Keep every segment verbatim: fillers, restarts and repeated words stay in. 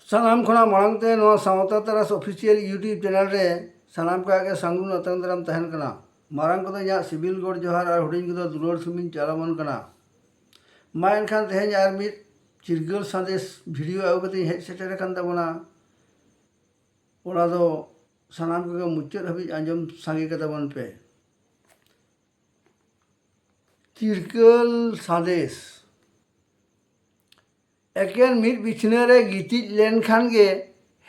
ᱥᱟᱱᱟᱢ ᱠᱷᱚᱱᱟᱜ ᱢᱟᱲᱟᱝ ᱛᱮ ᱱᱚᱣᱟ ᱥᱟᱶᱛᱟ ᱛᱟᱨᱟᱥ ᱚᱯᱷᱤᱥᱤᱭᱟᱞ YouTube ᱪᱮᱱᱮᱞ ᱨᱮ ᱥᱟᱱᱟᱢ ᱠᱚᱣᱟᱜ ᱜᱮ ᱥᱟᱹᱜᱩᱱ ᱟᱛᱟᱝ ᱫᱟᱨᱟᱢ ᱛᱟᱦᱮᱱ ᱠᱟᱱᱟ᱾ ᱢᱟᱨᱟᱝ ᱠᱚᱫᱚ ᱤᱧᱟᱹᱜ ᱥᱤᱵᱤᱞ ᱜᱚᱰ ᱡᱚᱦᱟᱨ ᱟᱨ ᱦᱩᱰᱤᱧ ᱠᱚᱫᱚ ᱫᱩᱞᱟᱹᱲ ᱥᱩᱢᱤᱧ ᱪᱟᱞ ᱟᱵᱚᱱ ᱠᱟᱱᱟ᱾ ᱢᱟ ᱮᱱᱠᱷᱟᱱ ᱛᱮᱦᱮᱧ ᱟᱨ ᱢᱤᱫ ᱪᱤᱨᱜᱟᱹᱞ ᱥᱟᱸᱫᱮᱥ ᱵᱷᱤᱰᱤᱭᱳ ᱟᱹᱜᱩ ᱠᱟᱛᱮᱧ ᱦᱮᱡ ᱥᱮᱴᱮᱨ ᱟᱠᱟᱱ ᱛᱟᱵᱚᱱᱟ᱾ ᱚᱱᱟ ᱫᱚ ᱥᱟᱱᱟᱢ ᱠᱚᱜᱮ ᱢᱩᱪᱟᱹᱫ ᱦᱟᱹᱵᱤᱡ ᱟᱸᱡᱚᱢ ᱥᱟᱸᱜᱮ ᱠᱟᱛᱟ ᱵᱚᱱ ᱯᱮ᱾ ᱪᱤᱨᱜᱟᱹᱞ ᱥᱟᱸᱫᱮᱥ᱾ ᱮᱠᱮᱱ ᱢᱤᱫ ᱵᱤᱪᱷᱱᱟᱹ ᱨᱮ ᱜᱤᱛᱤᱡ ᱞᱮᱱᱠᱷᱟᱱ ᱜᱮ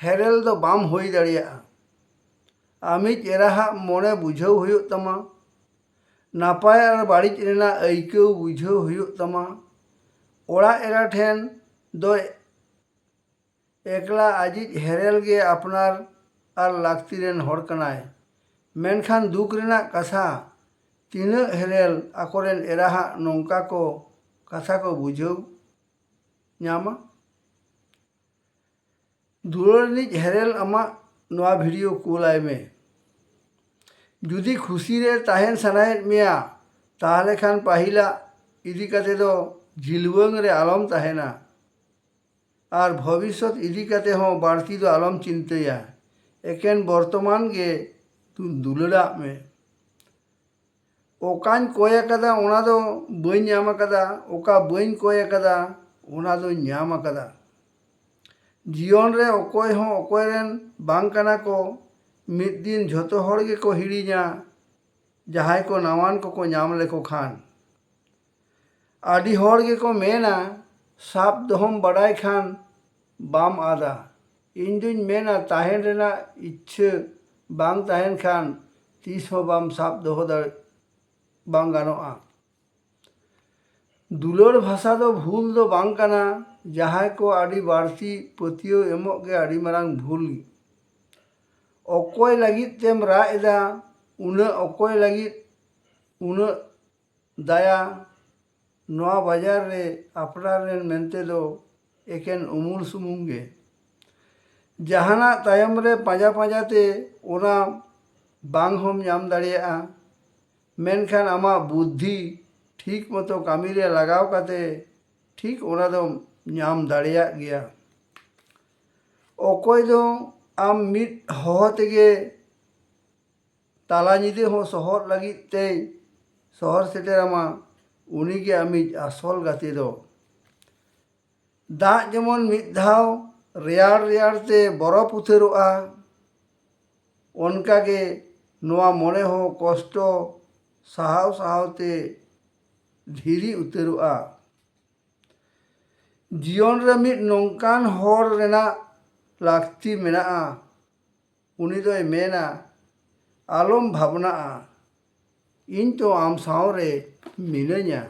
ᱦᱮᱨᱮᱞ ᱫᱚ ᱵᱟᱢ ᱦᱩᱭ ᱫᱟᱲᱮᱭᱟᱜᱼᱟ᱾ ᱟᱢᱤᱡ ᱮᱨᱟᱦᱟᱜ ᱢᱚᱱᱮ ᱵᱩᱡᱷᱟᱹᱣ ᱦᱩᱭᱩᱜ ᱛᱟᱢᱟ᱾ ᱱᱟᱯᱟᱭ ᱟᱨ ᱵᱟᱹᱲᱤᱡ ᱨᱮᱱᱟᱜ ᱟᱹᱭᱠᱟᱹᱣ ᱵᱩᱡᱷᱟᱹᱣ ᱦᱩᱭᱩᱜ ᱛᱟᱢᱟ᱾ ᱚᱲᱟᱜ ᱮᱨᱟ ᱴᱷᱮᱱ ᱫᱚ ᱮᱠᱞᱟ ᱟᱡᱤᱡ ᱦᱮᱨᱮᱞ ᱜᱮ ᱟᱯᱱᱟᱨ ᱟᱨ ᱞᱟᱹᱠᱛᱤ ᱨᱮᱱ ᱦᱚᱲ ᱠᱟᱱᱟᱭ᱾ ᱢᱮᱱᱠᱷᱟᱱ ᱫᱩᱠ ᱨᱮᱱᱟᱜ ᱠᱟᱛᱷᱟ, ᱛᱤᱱᱟᱹᱜ ᱦᱮᱨᱮᱞ ᱟᱠᱚᱨᱮᱱ ᱮᱨᱟᱦᱟᱜ ᱱᱚᱝᱠᱟ ᱠᱚ ᱠᱟᱛᱷᱟ ᱠᱚ ᱵᱩᱡᱷᱟᱹᱣ ᱧᱟᱢᱟ? ᱫᱩᱞᱟᱹᱲ ᱨᱤᱱᱤᱡ ᱦᱮᱨᱮᱞ ᱟᱢᱟᱜ ᱱᱚᱣᱟ ᱵᱷᱤᱰᱤᱭᱳ ᱠᱩᱞᱟᱭ ᱢᱮ᱾ ᱡᱩᱫᱤ ᱠᱷᱩᱥᱤ ᱨᱮ ᱛᱟᱦᱮᱱ ᱥᱟᱱᱟᱭᱮᱫ ᱢᱮᱭᱟ, ᱛᱟᱦᱚᱞᱮ ᱠᱷᱟᱱ ᱯᱟᱹᱦᱤᱞᱟᱜ ᱤᱫᱤ ᱠᱟᱛᱮ ᱫᱚ ᱡᱤᱞᱣᱟᱹᱝ ᱨᱮ ᱟᱞᱚᱢ ᱛᱟᱦᱮᱱᱟ᱾ ᱟᱨ ᱵᱷᱚᱵᱤᱥᱥᱚᱛ ᱤᱫᱤ ᱠᱟᱛᱮ ᱦᱚᱸ ᱵᱟᱹᱲᱛᱤ ᱫᱚ ᱟᱞᱚᱢ ᱪᱤᱱᱛᱟᱹᱭᱟ᱾ ᱮᱠᱮᱱ ᱵᱚᱨᱛᱚᱢᱟᱱ ᱜᱮ ᱫᱩ-, ᱫᱩᱞᱟᱹᱲᱟᱜ ᱢᱮ᱾ ᱚᱠᱟᱧ ᱠᱚᱭ ᱟᱠᱟᱫᱟ, ᱚᱱᱟ ᱫᱚ ᱵᱟᱹᱧ ᱧᱟᱢ ᱟᱠᱟᱫᱟ, ᱚᱠᱟ ᱵᱟᱹᱧ ᱠᱚᱭ ᱟᱠᱟᱫᱟ, ᱚᱱᱟ ᱫᱚᱧ ᱧᱟᱢ ᱟᱠᱟᱫᱟ᱾ ᱡᱤᱭᱚᱱ ᱨᱮ ᱚᱠᱚᱭ ᱦᱚᱸ ᱚᱠᱚᱭ ᱨᱮᱱ ᱵᱟᱝ ᱠᱟᱱᱟ ᱠᱚ᱾ ᱢᱤᱫ ᱫᱤᱱ ᱡᱷᱚᱛᱚ ᱦᱚᱲ ᱜᱮᱠᱚ ᱦᱤᱲᱤᱧᱟ, ᱡᱟᱦᱟᱸᱭ ᱠᱚ ᱱᱟᱣᱟᱱ ᱠᱚᱠᱚ ᱧᱟᱢ ᱞᱮᱠᱚ ᱠᱷᱟᱱ᱾ ᱟᱹᱰᱤ ᱦᱚᱲ ᱜᱮᱠᱚ ᱢᱮᱱᱟ, "ᱥᱟᱵ ᱫᱚᱦᱚᱢ ᱵᱟᱰᱟᱭ ᱠᱷᱟᱱ ᱵᱟᱢ ᱟᱫᱟ᱾" ᱤᱧ ᱫᱩᱧ ᱢᱮᱱᱟ, ᱛᱟᱦᱮᱱ ᱨᱮᱱᱟᱜ ᱤᱪᱪᱷᱟᱹ ᱵᱟᱝ ᱛᱟᱦᱮᱱ ᱠᱷᱟᱱ ᱛᱤᱥ ᱦᱚᱸ ᱵᱟᱢ ᱥᱟᱵ ᱫᱚᱦᱚ ᱫᱟᱲᱮ-, ᱵᱟᱝ ᱜᱟᱱᱚᱜᱼᱟ᱾ ᱫᱩᱞᱟᱹᱲ ᱵᱷᱟᱥᱟ ᱫᱚ ᱵᱷᱩᱞ ᱫᱚ ᱵᱟᱝ ᱠᱟᱱᱟ᱾ ᱡᱟᱦᱟᱸᱭ ᱠᱚ ᱟᱹᱰᱤ ᱵᱟᱹᱲᱛᱤ ᱯᱟᱹᱛᱭᱟᱹᱣ ᱮᱢᱚᱜ ᱜᱮ ᱟᱹᱰᱤ ᱢᱟᱨᱟᱝ ᱵᱷᱩᱞ᱾ ᱚᱠᱚᱭ ᱞᱟᱹᱜᱤᱫ ᱛᱮᱢ ᱨᱟᱜ ᱮᱫᱟ, ᱩᱱᱟᱹᱜ ᱚᱠᱚᱭ ᱞᱟᱹᱜᱤᱫ ᱩᱱᱟᱹᱜ ᱫᱟᱭᱟ? ᱱᱚᱣᱟ ᱵᱟᱡᱟᱨ ᱨᱮ ᱟᱯᱱᱟᱨ ᱨᱮᱱ ᱢᱮᱱᱛᱮ ᱫᱚ ᱮᱠᱮᱱ ᱩᱢᱩᱞ ᱥᱩᱢᱩᱝ ᱜᱮ᱾ ᱡᱟᱦᱟᱱᱟᱜ ᱛᱟᱭᱚᱢ ᱨᱮ ᱯᱟᱸᱡᱟ ᱯᱟᱸᱡᱟ ᱛᱮ ᱚᱱᱟ ᱵᱟᱝ ᱦᱚᱸᱢ ᱧᱟᱢ ᱫᱟᱲᱮᱭᱟᱜᱼᱟ, ᱢᱮᱱᱠᱷᱟᱱ ᱟᱢᱟᱜ ᱵᱩᱫᱽᱫᱷᱤ ᱴᱷᱤᱠ ᱢᱚᱛᱚ ᱠᱟᱹᱢᱤ ᱨᱮ ᱞᱟᱜᱟᱣ ᱠᱟᱛᱮ ᱴᱷᱤᱠ ᱚᱱᱟ ᱫᱚᱢ ᱧᱟᱢ ᱫᱟᱲᱮᱭᱟᱜ ᱜᱮᱭᱟ᱾ ᱚᱠᱚᱭ ᱫᱚ ᱟᱢ ᱢᱤᱫ ᱦᱚᱦᱚ ᱛᱮᱜᱮ ᱛᱟᱞᱟ ᱧᱤᱫᱟᱹ ᱦᱚᱸ ᱥᱚᱦᱚᱨ ᱞᱟᱹᱜᱤᱫ ᱛᱮᱭ ᱥᱚᱦᱚᱨ ᱥᱮᱴᱮᱨᱟᱢᱟ, ᱩᱱᱤᱜᱮ ᱟᱢᱤᱡ ᱟᱥᱚᱞ ᱜᱟᱛᱮ ᱫᱚ᱾ ᱫᱟᱜ ᱡᱮᱢᱚᱱ ᱢᱤᱫ ᱫᱷᱟᱣ ᱨᱮᱭᱟᱲ ᱨᱮᱭᱟᱲ ᱛᱮ ᱵᱚᱨᱚᱯ ᱩᱛᱟᱹᱨᱚᱜᱼᱟ, ᱚᱱᱠᱟᱜᱮ ᱱᱚᱣᱟ ᱢᱚᱱᱮ ᱦᱚᱸ ᱠᱚᱥᱴᱚ ᱥᱟᱦᱟᱣ ᱥᱟᱦᱟᱣ ᱛᱮ ᱫᱷᱤᱨᱤ ᱩᱛᱟᱹᱨᱚᱜᱼᱟ᱾ ᱡᱤᱭᱚᱱ ᱨᱮ ᱢᱤᱫ ᱱᱚᱝᱠᱟᱱ ᱦᱚᱲ ᱨᱮᱱᱟᱜ ᱞᱟᱹᱠᱛᱤ ᱢᱮᱱᱟᱜᱼᱟ, ᱩᱱᱤ ᱫᱚᱭ ᱢᱮᱱᱟ, "ᱟᱞᱚᱢ ᱵᱷᱟᱵᱽᱱᱟᱜᱼᱟ, ᱤᱧ ᱛᱚ ᱟᱢ ᱥᱟᱶ ᱨᱮ ᱢᱤᱱᱟᱹᱧᱟ᱾"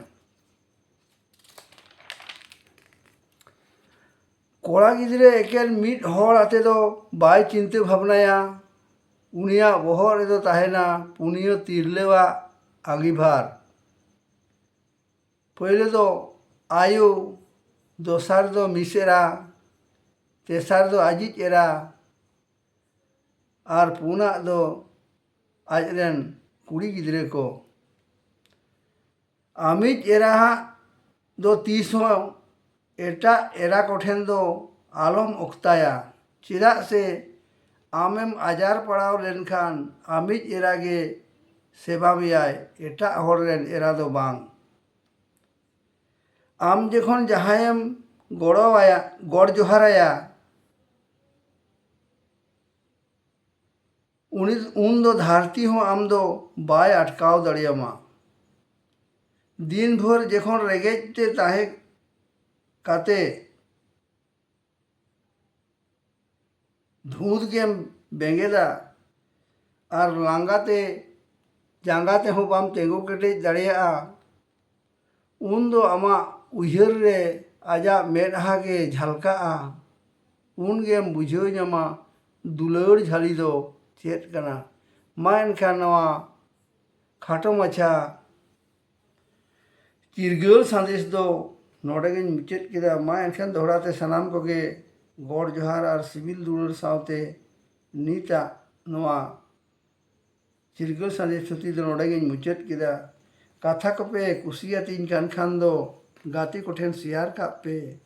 ᱠᱚᱲᱟ ᱜᱤᱫᱽᱨᱟᱹ ᱮᱠᱮᱱ ᱢᱤᱫ ᱦᱚᱲ ᱟᱛᱮ ᱫᱚ ᱵᱟᱭ ᱪᱤᱱᱛᱟᱹ ᱵᱷᱟᱵᱽᱱᱟᱭᱟ᱾ ᱩᱱᱤᱭᱟᱜ ᱵᱚᱦᱚᱜ ᱨᱮᱫᱚ ᱛᱟᱦᱮᱱᱟ ᱯᱩᱱᱭᱟᱹ ᱛᱤᱨᱞᱟᱹᱣᱟᱜ ᱟᱺᱜᱤᱵᱷᱟᱨ᱾ ᱯᱳᱭᱞᱳ ᱫᱚ ᱟᱭᱳ, ᱫᱚᱥᱟᱨ ᱫᱚ ᱢᱤᱥᱮᱨᱟ, ᱛᱮᱥᱟᱨ ᱫᱚ ᱟᱡᱤᱡ ᱮᱨᱟ, ᱟᱨ ᱯᱩᱱᱟᱜ ᱫᱚ ᱟᱡᱨᱮᱱ ᱠᱩᱲᱤ ᱜᱤᱫᱽᱨᱟᱹ ᱠᱚ᱾ ᱟᱢᱤᱡ ᱮᱨᱟ ᱦᱟᱸᱜ ᱫᱚ ᱛᱤᱥ ᱦᱚᱸ ᱮᱴᱟᱜ ᱮᱨᱟ ᱠᱚᱴᱷᱮᱱ ᱫᱚ ᱟᱞᱚᱢ ᱚᱠᱛᱟᱭᱟ, ᱪᱮᱫᱟᱜ ᱥᱮ ᱟᱢᱮᱢ ᱟᱡᱟᱨ ᱯᱟᱲᱟᱣ ᱞᱮᱱᱠᱷᱟᱱ ᱟᱢᱤᱡ ᱮᱨᱟ ᱜᱮ ᱥᱮᱵᱟ ᱢᱮᱭᱟᱭ, ᱮᱴᱟᱜ ᱦᱚᱲ ᱨᱮᱱ ᱮᱨᱟ ᱫᱚ ᱵᱟᱝ᱾ ᱟᱢ ᱡᱚᱠᱷᱚᱱ ᱡᱟᱦᱟᱸᱭᱮᱢ ᱜᱚᱲᱚᱣᱟᱭᱟ, ᱜᱚᱰ ᱡᱚᱦᱟᱨᱟᱭᱟ, ᱩᱱᱤ, ᱩᱱ ᱫᱚ ᱫᱷᱟᱹᱨᱛᱤ ᱦᱚᱸ ᱟᱢ ᱫᱚ ᱵᱟᱭ ᱟᱴᱠᱟᱣ ᱫᱟᱲᱮᱭᱟᱢᱟ᱾ ᱫᱤᱱ ᱵᱷᱳᱨ ᱡᱚᱠᱷᱚᱱ ᱨᱮᱸᱜᱮᱡ ᱛᱮ ᱛᱟᱦᱮᱸ ᱠᱟᱛᱮ ᱫᱷᱩᱸᱛ ᱜᱮᱢ ᱵᱮᱸᱜᱮᱫᱟ ᱟᱨ ᱞᱟᱸᱜᱟ ᱛᱮ ᱡᱟᱸᱜᱟ ᱛᱮᱦᱚᱸ ᱵᱟᱢ ᱛᱤᱸᱜᱩ ᱠᱮᱴᱮᱡ ᱫᱟᱲᱮᱭᱟᱜᱼᱟ, ᱩᱱ ᱫᱚ ᱟᱢᱟᱜ ᱩᱭᱦᱟᱹᱨ ᱨᱮ ᱟᱡᱟᱜ ᱢᱮᱫᱦᱟ ᱜᱮ ᱡᱷᱟᱞᱠᱟᱜᱼᱟ᱾ ᱩᱱ ᱜᱮᱢ ᱵᱩᱡᱷᱟᱹᱣ ᱧᱟᱢᱟ ᱫᱩᱞᱟᱹᱲ ᱡᱷᱟᱹᱞᱤ ᱫᱚ ᱪᱮᱫ ᱠᱟᱱᱟ᱾ ᱢᱟ ᱮᱱᱠᱷᱟᱱ ᱱᱚᱣᱟ ᱠᱷᱟᱴᱚ ᱢᱟᱪᱷᱟ ᱪᱤᱨᱜᱟᱹᱞ ᱥᱟᱸᱫᱮᱥ ᱫᱚ ᱱᱚᱰᱮ ᱜᱤᱧ ᱢᱩᱪᱟᱹᱫ ᱠᱮᱫᱟ᱾ ᱢᱟ ᱮᱱᱠᱷᱟᱱ ᱫᱚᱦᱲᱟ ᱛᱮ ᱥᱟᱱᱟᱢ ᱠᱚᱜᱮ ᱜᱚᱰ ᱡᱚᱦᱟᱨ ᱟᱨ ᱥᱤᱵᱤᱞ ᱫᱩᱞᱟᱹᱲ ᱥᱟᱶᱛᱮ ᱱᱤᱛᱟᱜ ᱱᱚᱣᱟ ᱪᱤᱨᱜᱟᱹᱞ ᱥᱟᱸᱫᱮᱥ ᱛᱷᱩᱛᱤ ᱫᱚ ᱱᱚᱰᱮ ᱜᱤᱧ ᱢᱩᱪᱟᱹᱫ ᱠᱮᱫᱟ᱾ ᱠᱟᱛᱷᱟ ᱠᱚᱯᱮ ᱠᱩᱥᱤᱭᱟᱛᱤᱧ ᱠᱟᱱ ᱠᱷᱟᱱ ᱫᱚ ᱜᱟᱛᱮ ᱠᱚᱴᱷᱮᱱ ᱥᱮᱭᱟᱨ ᱠᱟᱜ ᱯᱮ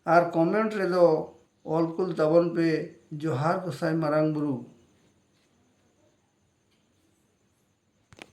ᱟᱨ ᱠᱚᱢᱮᱱᱴ ᱨᱮᱫᱚ ᱚᱞ ᱠᱩᱞ ᱛᱟᱵᱚᱱ ᱯᱮ᱾ ᱡᱚᱦᱟᱨ ᱜᱚᱸᱥᱟᱭ ᱢᱟᱨᱟᱝ ᱵᱩᱨᱩ᱾